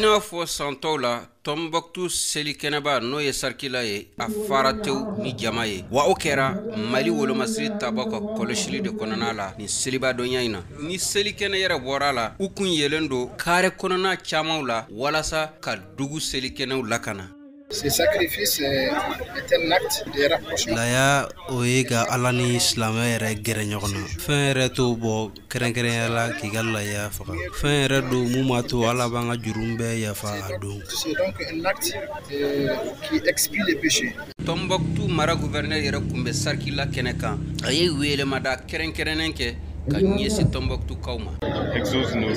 N'a fɔ san tɔw la, Tɔnbɔkutu selikɛnɛba, n'o ye sarikila ye, a fara tewu ni jama ye. Wa o kɛra Mali wolomasiri tabaw ka kɔlɔsili de kɔnɔna la nin selibadonya in na. Ni selikɛnɛ yɛrɛ bɔra a la, u kun yelen don kare kɔnɔna camanw la walasa ka dugu selikɛnɛw lakana. Ce sacrifice est un acte de rapprochement. Laya, o ye ka Ala ni silamɛ yɛrɛ gɛrɛ ɲɔgɔn na. Fɛn yɛrɛ t'o bɔ, kɛrɛnkɛrɛnya la k'i ka laya faga. Fɛn yɛrɛ don mun b'a to Ala b'an ka juru bɛɛ yafa a don. C'est donc un acte qui expie les péchés. Tɔnbɔkutu mara gouverneur yɛrɛ kun bɛ sarikila kɛnɛ kan. A ye welemada kɛrɛnkɛrɛnnen kɛ ka ɲɛsin Tɔnbɔkutukaw ma.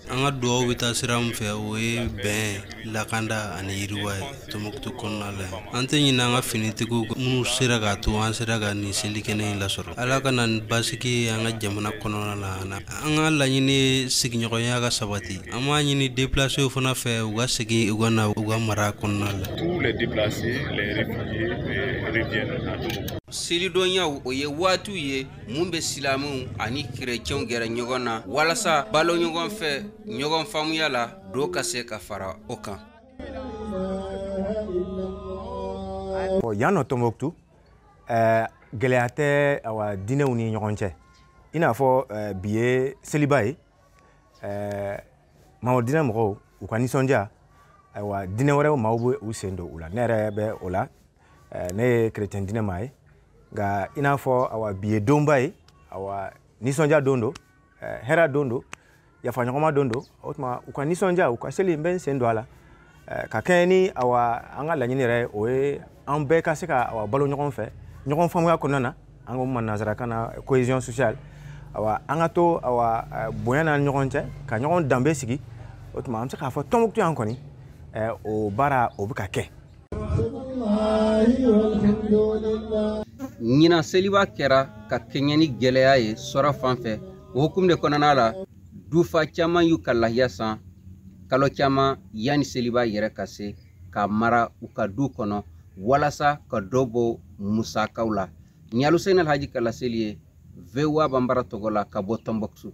An ka dugawu bɛ taa sira min fɛ, o ye bɛn, lakanda ani yiriwa ye Tɔnbɔkutu kɔnɔna la. An tɛ ɲinɛ an ka finitigiw minnu sera k'a to an sera ka nin selikɛnɛ in lasɔrɔ. Ala ka na ni basigi ye an ka jamana kɔnɔna na. An ka laɲini ye sigiɲɔgɔnya ka sabati. An b'a ɲini déplacés fana fɛ, u ka segin, u ka na u ka mara kɔnɔna la. Tous les déplacés, les réfugiés reviennent à Tombouctou. Selidonyaw, o ye waatiw ye mun bɛ silamɛw ani kerecɛnw gɛrɛ ɲɔgɔn na walasa balo ɲɔgɔn fɛ, ɲɔgɔn faamuya la, dɔw ka se ka fara o kan. Yan nɔ Tɔnbɔkutu, gɛlɛya tɛ, awa, diinɛw ni ɲɔgɔn cɛ. I n'a fɔ bi ye seliba ye, mamadu diinɛ mɔgɔw u ka nisɔndiya, ayiwa, diinɛ wɛrɛw maaw bɛ u sen don u la. Ne yɛrɛ bɛ o la, ne ye kerecɛn diinɛ maa ye. Nka i n'a fɔ, awa, bi ye donba ye, awa, nisɔndiya don don, hɛrɛ don don, yafaɲɔgɔnma don don. O tuma u ka nisɔndiya, u ka seli, n bɛ n sen don a la ka kɛɲɛ ni, awa, an ka laɲini yɛrɛ, o ye an bɛɛ ka se ka, awa, balo ɲɔgɔn fɛ ɲɔgɔn faamuya kɔnɔna na. An ko ma nanzarakan na cohésion sociale. Awa, an ka to, awa, bonya na ɲɔgɔn cɛ, ka ɲɔgɔn danbe sigi. O tuma an bɛ se k'a fɔ Tɔnbɔkutu yan kɔni, o baara o bɛ ka kɛ. Ɲinan seliba kɛra ka kɛɲɛ ni gɛlɛya ye sɔrɔ fan fɛ. O hukumu de kɔnɔna la, dufa caman y'u ka lahiya san kalo caman yanni seliba yɛrɛ ka se, ka mara u ka du kɔnɔ walasa ka dɔ bɔ musakaw la. Nin Aluseni Alhaji ka laseli ye VOA Banbara tɔgɔ la ka bɔ Tɔnbɔkutu.